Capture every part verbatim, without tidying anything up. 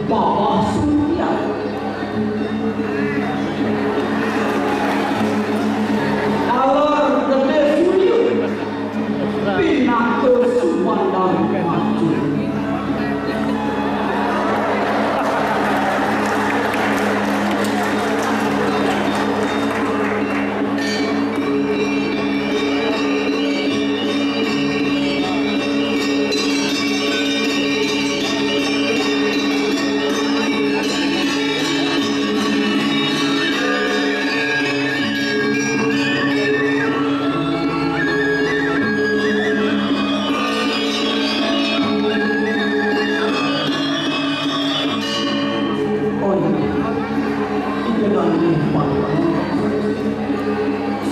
Bawah Surya. Taler Gedé Surya. Pinaka Sumandar Maju.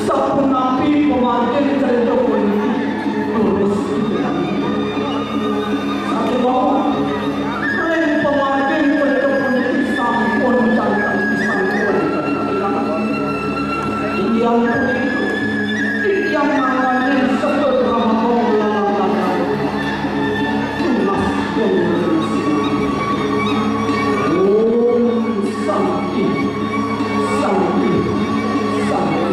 Sapunapi pamargin carita puniki, durus pikiran. Sakémawon, ring pamargin carita puniki sampun janten pisan kapikiran. Inggih punika, titiang nangganing seka drama lalang-lalang. Tunas Om Santi, Santi, Santi.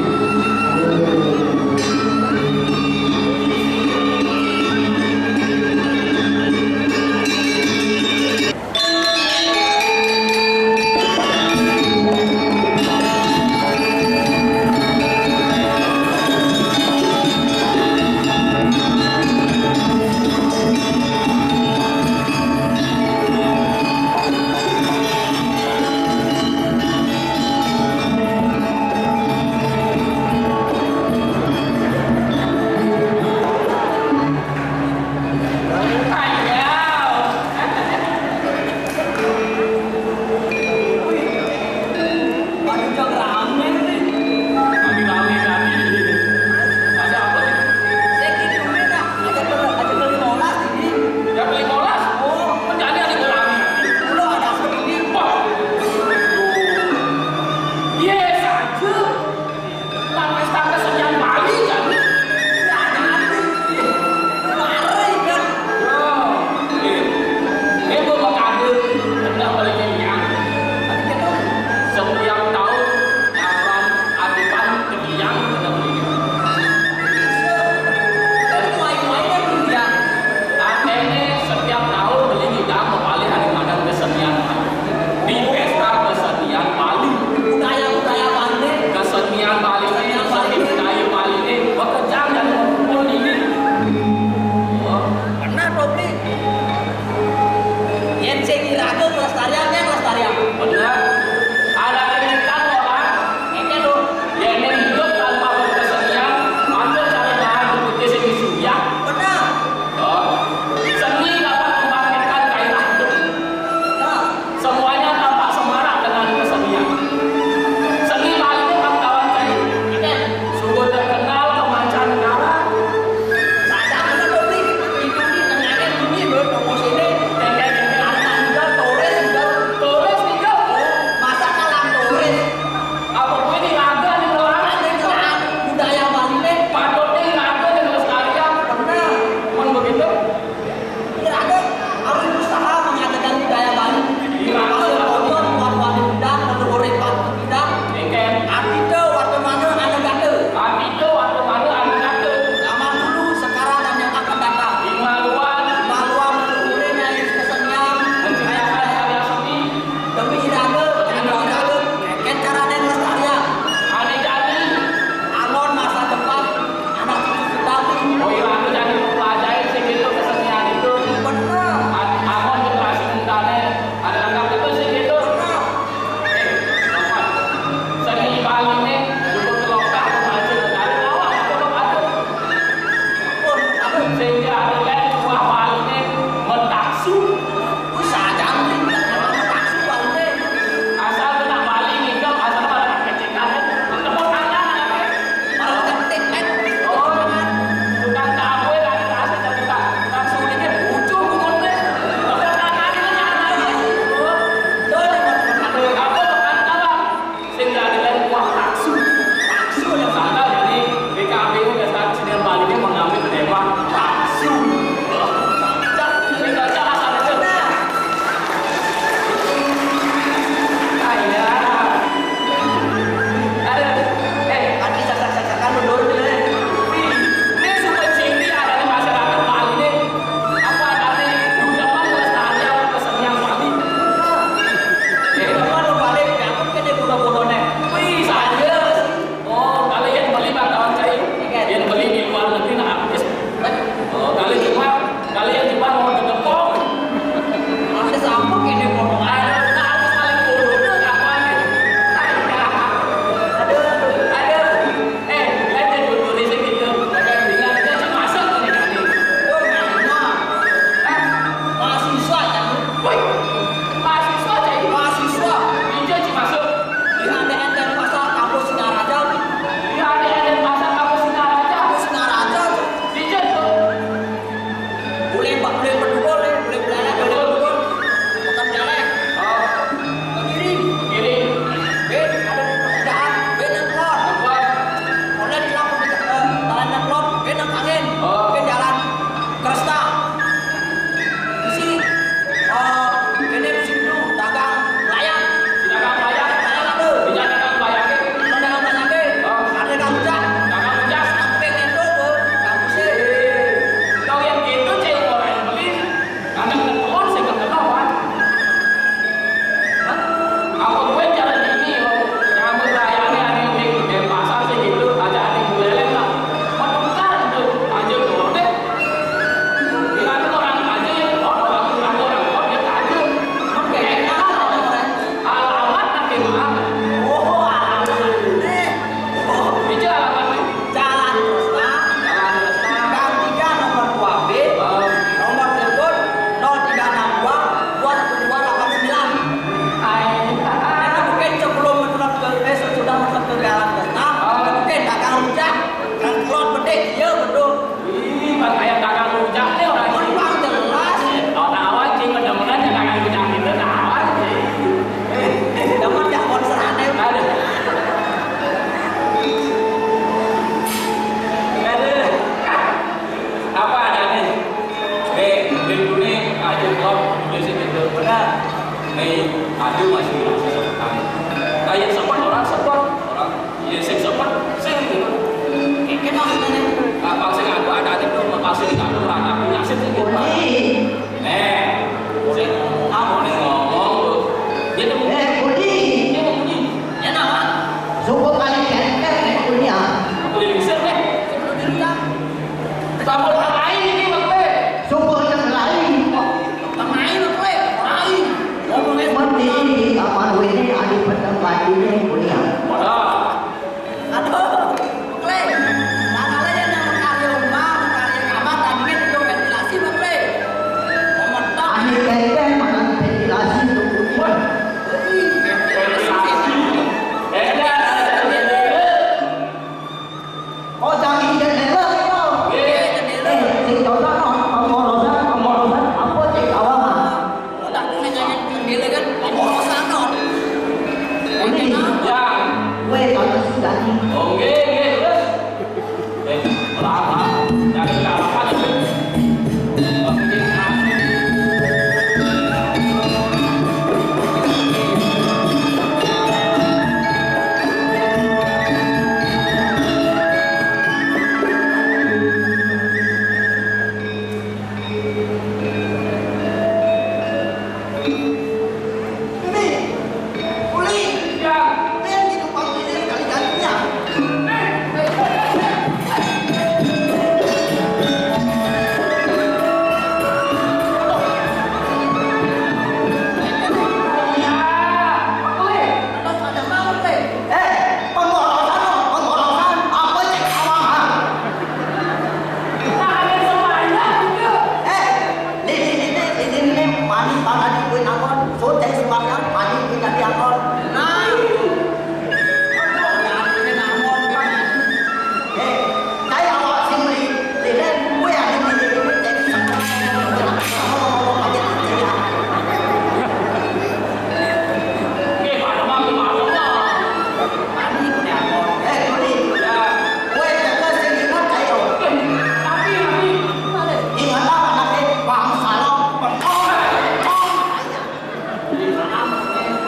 Iya, betul. Ih, pas kayak dagang rujak nih orang ini. Emang jelas. Tahu-tahu anjing, bener-bener dagang rujak gitu, tahu anjing. Eh, eh, dapat ya, konseran deh. Aduh. Aduh. Apa ada nih? Eh, minggu nih, aja vlog, udah sih gitu. Benar. Nih, aduh, masih masih seperti. Kayak sempat orang, sempat orang. Iya, sing sopan, sing gitu. Kayak maksudnya nih. Apa sing aku ada di rumah, apa sing aku ora aku nasib sing gitu. Budi. Eh, sing kamu nih ngomong tuh. Dia tuh Eh, Budi. Dia mau bunyi. Ya, nama? Suku kali kenter nih, Budi, ya. Budi bisa, eh. Sebelum diri, Kang. Sampun lain iki, Mas, eh. Suku yang lain. Tengah ini, Mas, eh. Lain. Ngomongnya Mending di kamar ini ada peteng baju nih, Budi, ya. Waduh. Aduh, Kle. Makanya yang mau cari rumah, mau cari kamar, tadinya itu ventilasi, Bang Kle. Mau mentok. Akhir kete makan ventilasi tuh. Wah. Ih, ventilasi. Eh, ya, ada jendela. Oh, jangan jendela, Bang. Iya, jendela. Eh, sing contoh, no, pemborosan, pemborosan, apa cek awal, Bang? Otak gue nanya jendela kan, pemborosan, no. Ini, ya. Gue kata si Dani. Oh, nggih, nggih, terus? Eh, lama. Dari lama kan. Eh, pemborosan, pemborosan, apa cek awal? Nah, ada semuanya, gitu. Eh, lilin ini, lilin ini, mani bakal dibuat angkon, sote semuanya, mani kita diangkon. Nah, itu. Aduh, ya, ini ngangkon, kan. Eh, saya awak sing beli, lilin, gue yang ini, ini, ini, jadi sama. Selamat pagi. Selamat sore.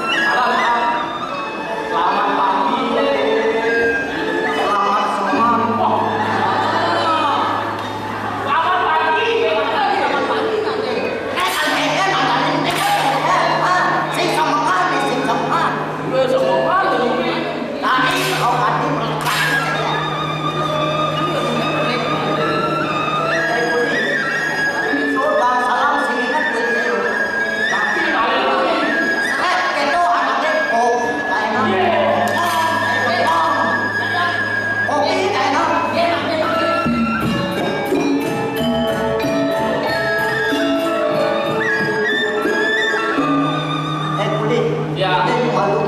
Selamat pagi. Selamat pagi, Tante. Eh, Tante, eh, Tante, eh, eh, eh, sing somongan, eh, sing somongan. Weh, somongan, somongan. Tadi kau hati melekat. Eh, Budi, sudah salam sing ingat, Budi. Tapi balik lagi. Seret, gitu, anaknya, oh, kayak apa? Iya. Kopi, kayak apa? Eh, Budi. Ya. Kita malu.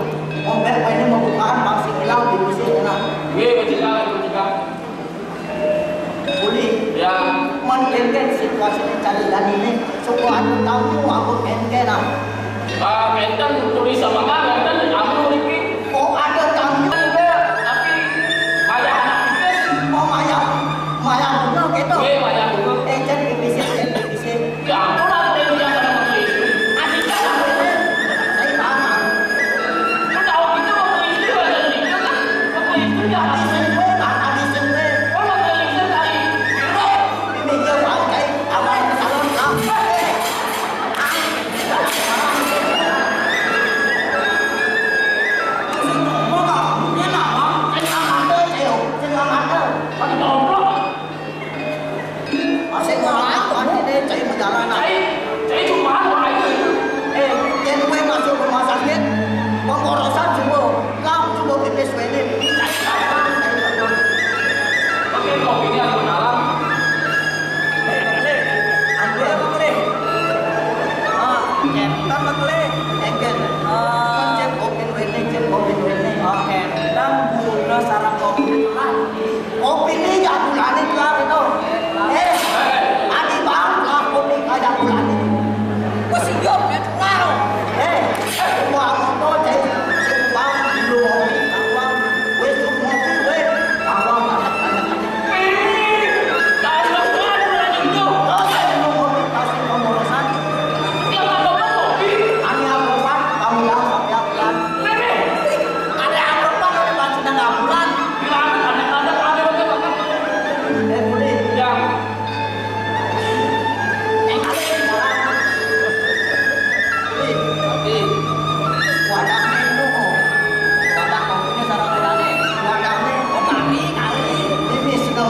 Ombek ini mau bukaan, Bang, sing ilang di musim, enak. Iya, betul, betul. Uli, ya. Mun kenten situasi cari dan ini, suku anu tamu aku kenten ah. Ah, kenten tulis sama kan, kenten aku iki. Oh, ada tamu. Tapi ayah anak itu. Oh, maya, maya bunga gitu. Iya, maya bunga. Eh, jadi bisa, jadi bisa. Ya ampun, aku udah punya sama Mengko Istri. Asik banget. Saya paham. Lu tahu gitu, Mengko Istri bahasa Indonesia kan? Mengko Istri ya. Habis gue, Bang, habis gue. Oh, Mengko Istri kali. Ini dia, Bang, kayak abang ke salon, Bang. Sing ngomong, Bang, punya nama, sing ngambil, Ceo, sing ngambil. Pakai goblok. Masih ngelakuan ini, cai perjalanan. Cai, cai cuma apa itu? Eh, yang gue masuk rumah sakit, pemborosan semua. Kau coba pipis ini. Cai apa?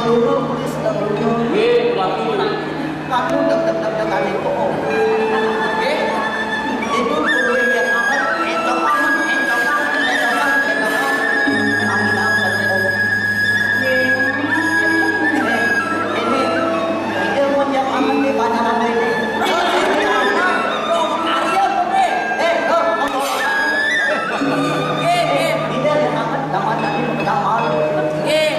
Dulu, please, dulu. Nggih, kula atur. Aku deg-deg-deg-degan niku. Nggih. Itu tuh yang amat, encokan, encokan, encokan, encokan. Amin, amin. Nggih. Eh, ini, ini mau yang amat di pacaran ini. Oh, karya tuh, Bre. Eh, oh, oh, oh. Nggih, nggih. Ini yang amat, dapat tadi, dapat. Nggih.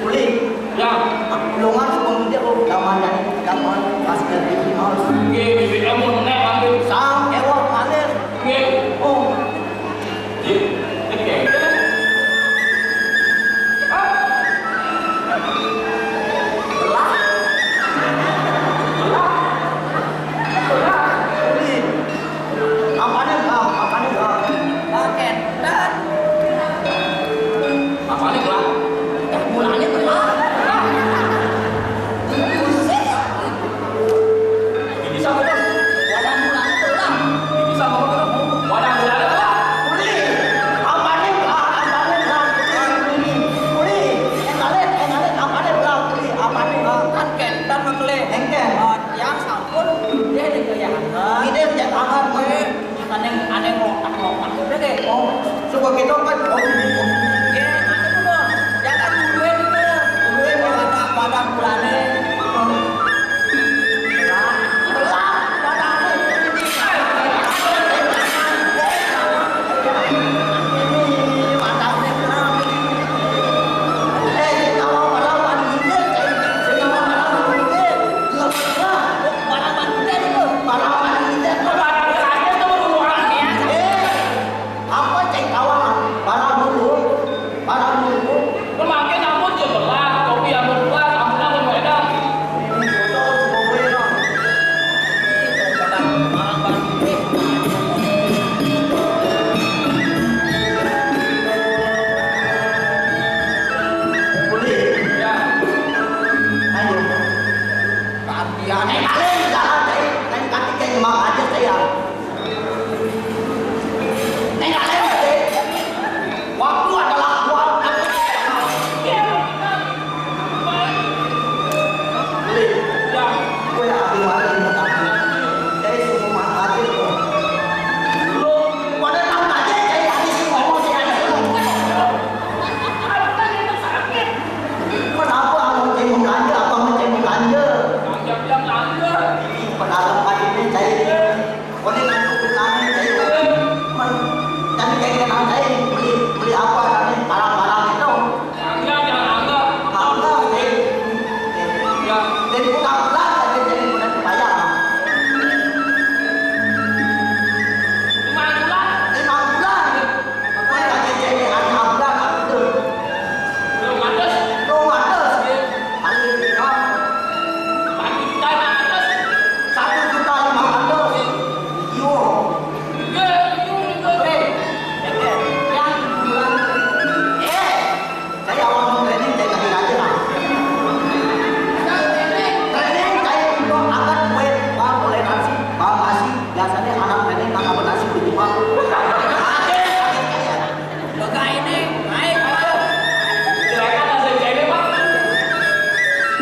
Uli. Ya. Aku lungan sebelum dia, oh, zaman dari zaman pas ke Mickey Mouse. Nggih, B B M mun nek ambil. Sam, ewok, malih. Nggih. Oh. Nggih. Nggih. Hah? Belah. Belah. Belah. Uli. Apane, Bang? Apane, Bang? Bang Kendan. Apane, Bang? Mulane, Bang. Buset. Iki sama, Bang. Wadah mulane, Bang. Iki sama, Bang. Wadah mulane, Bang. Uli. Apane, Bang? Apane, Bang? Uli. Uli. Enale, enale, apane, Bang? Uli. Apane, Bang? Kan Kendan, Bang, le. Engken. Oh, yang sampun, dia digoyangkan. Ini yang jangan, Bang. Aneh, aneh ngelotak-ngelotak udah deh. Oh, suka gitu kan? Oh, ini, oh. Ya, aneh tuh, Bang. Jangan duluin itu. Duluin, ya, ada pada mulane. Telat, telat, pada aku. Ini, matanya kenapa? Eh, kalau malam mandi, saya kalau malam mandi, gelap semua. Malam mandi itu, malam mandi itu. Malam mandi aja tuh, eh. Apa cai kawan? Barang dulu, barang dulu. Kemarin ampun ya belah, kopi ampun belah, ampun ampun beda. Ini foto semua gue, no. Boleh? Ya. Ayo. Tapi aneh kali, jangan, cai. Lain kaki kayak nyemak aja, saya. Neng Alem, waktu adalah uang. Beli. Gue ambil aja di mata. Jadi semua mata aja tuh. Lu pada tahu aja, jadi habis ngomong si anak lu. Kenapa mau cengok ganja? Apa mau cengok ganja? Ganja bilang ganja. Ih, pedagang kayu ini, cai. Boleh ngantuk di sana, cai. Men-, jadi kayak kenal, cai. Beli, beli apa tadi? Barang-barang itu. Angga, jangan Angga. Angga, cai. Ya. Jadi bukan bulan, tapi jadi bulan bayar. Lima bulan. Lima bulan. Pokoknya lagi jadi angka bulan, aku tuh. Belum ada. Belum ada, sih. Paling, satu juta lima ratus. Satu juta lima ratus. Yo. Iya, iya, iya. Eh, eh, eh, yang bulan, eh, saya awal mau training, saya kasih aja lah. Training, saya itu akan buat bang toleransi, bang kasih, biasanya anak training nggak dapat nasi di rumah. Ada, ada saya. Kagak ini, naik, ayo. Silakan, asal cewek, Pak.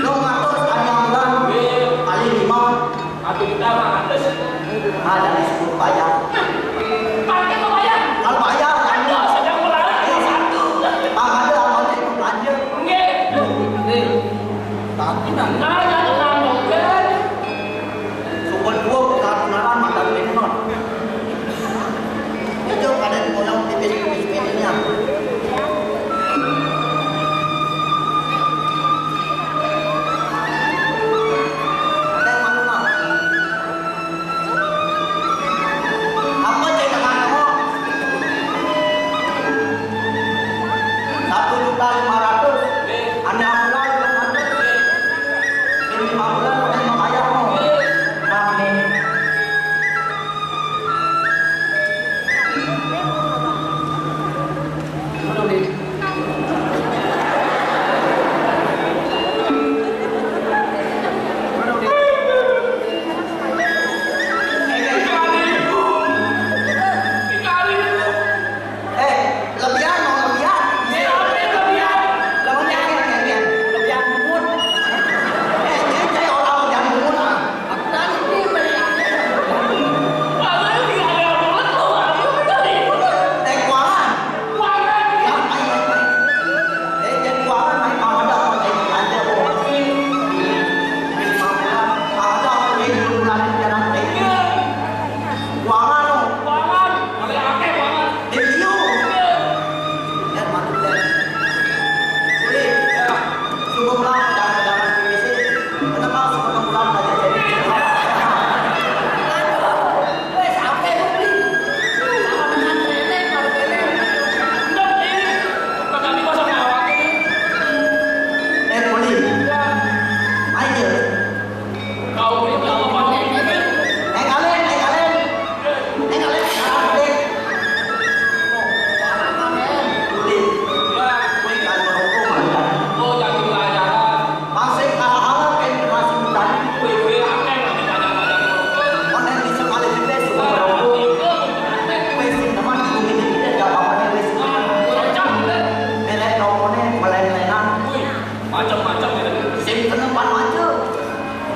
Lu ngatur sekali ambulan, iya, kali lima. Satu juta lima ratus. Ada di sepuluh bayar. Pakai mau bayar? Kalau bayar, kan. Aduh, sedang melarang, satu. Bang, ada abang cek belanja. Nggih. Nih, tapi nah. Nah, jangan ngambek, ya. Sumpah dua, satu naran, mata minum. Itu pada di kolam tipis-tipis pilihnya. Ada yang mana, Mak? Apa cerita kamu? Satu juta lima ratus. Ane aku lah, belum ada. Ini lima bulan, udah mau bayar, mau. Nah, nih. Kenapa sebelum pulang aja jadi? Aduh, weh, sampai lu, Bli. Sama dengan Rene, kalau Rene. Enggak, Bli. Kagak bisa ngawak ini. Eh, Bli. Ya. Ayo. Kau Bli, kau mau. Eh, kalian, eh, kalian. Eh, kalian, kalian. Bli. Ya. Weh, kalau rokok, mana? Oh, jadi pelajaran. Masih ala-ala kayak generasi muda. Wih, wih, apa yang lagi banyak-banyak ngobrol? Online bisa kali kita semua ngobrol. Wih, sing teman di sini kita gak apa-apa nih, wih, sing teman. Merek rokoknya melen-melenan. Wih, macam-macam ya. Sing teman macam.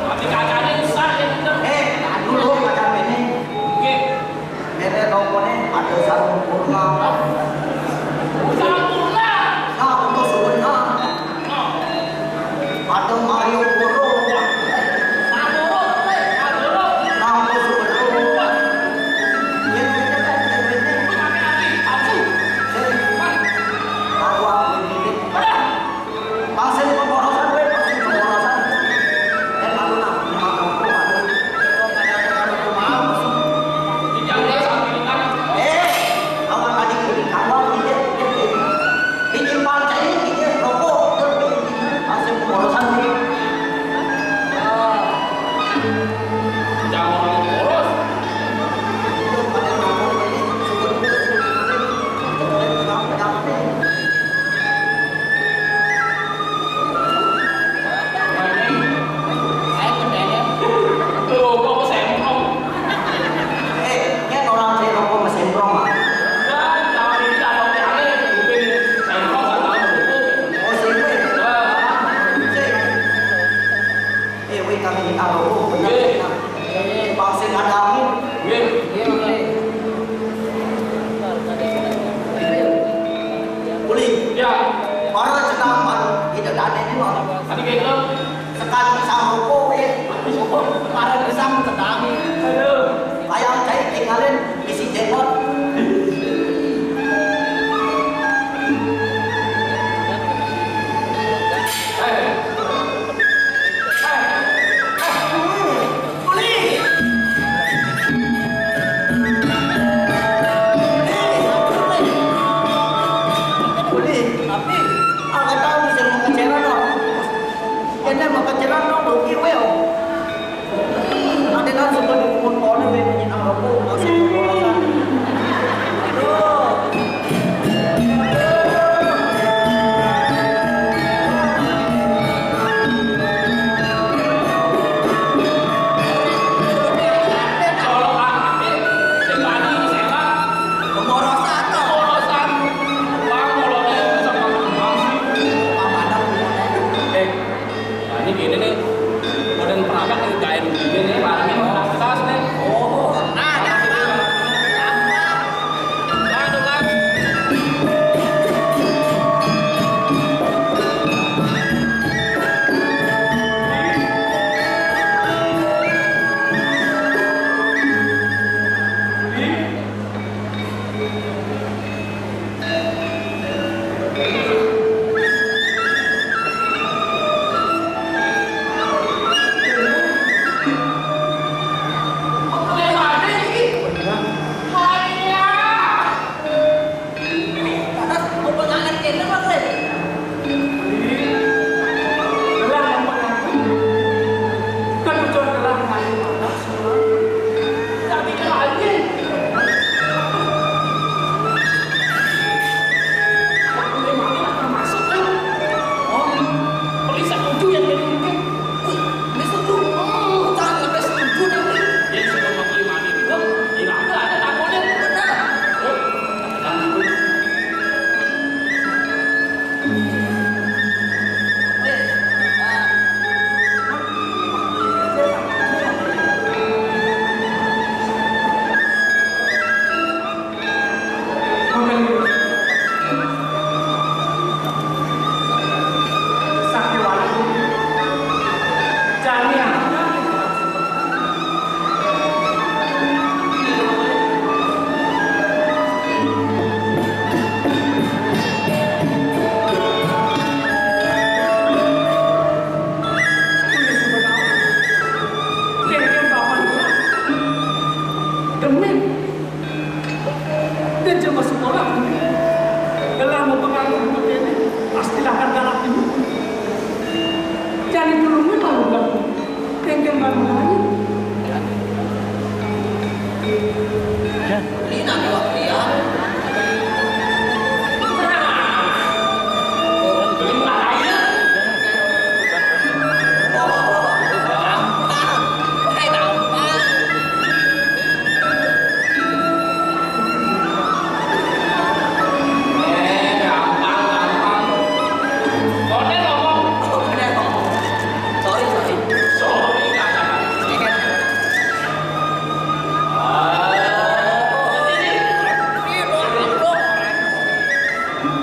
Tapi kacanya besar ya, bener. Eh, nah dulu macam ini. Oke. Nenek nongkoné ada Sarung Purna. Sarung Purna. Nah, untuk sebenarnya ada Mario Boro. Nah, untuk sebenarnya. Yang ini kan, yang ini. Aku, aku ini. Pangsit pemborosan, weh, pangsit pemborosan. Eh, malu nah, malu, malu. Eh, awak tadi ini kawan dia, dia, dia. Bikin pantai ini, dia rokok, dia bikin pangsit pemborosan, weh. Jangan orang boros. Dia pada rokok ini, sebut-sebut. Eh, weh, kami ini tahu. Nggih. Bangsa ada angin. Nggih. Uli. Ya. Para sedang baru kita tadi ini, Bang. Tadi kita. Sekali pisang rokok, weh. Para pisang sedang. Aduh. Bayang saya tinggalin isi jengot. Eh.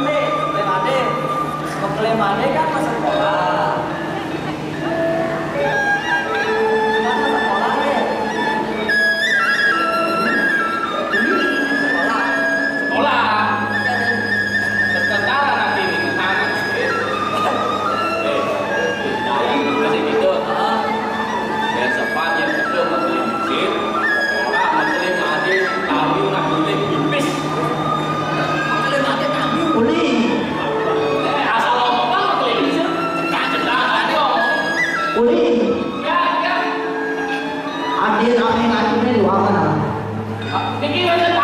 Nih, Clemane. Clemane kan masa sekolah. Kan masa sekolah, nih. Sekolah. Sekolah. Tentara nanti nih, tentara. Eh, jadi masih gitu. Hah? Biar sepan, biar gitu, masih masih. Orang masih ada tahu nak boleh pipis. Boleh. Eh, asal ngomong kan boleh pipis. Cedak-cedak aja ngomong. Boleh. Ya, ya. Ada rame lagi nih, dua mana? Ah, ini gimana?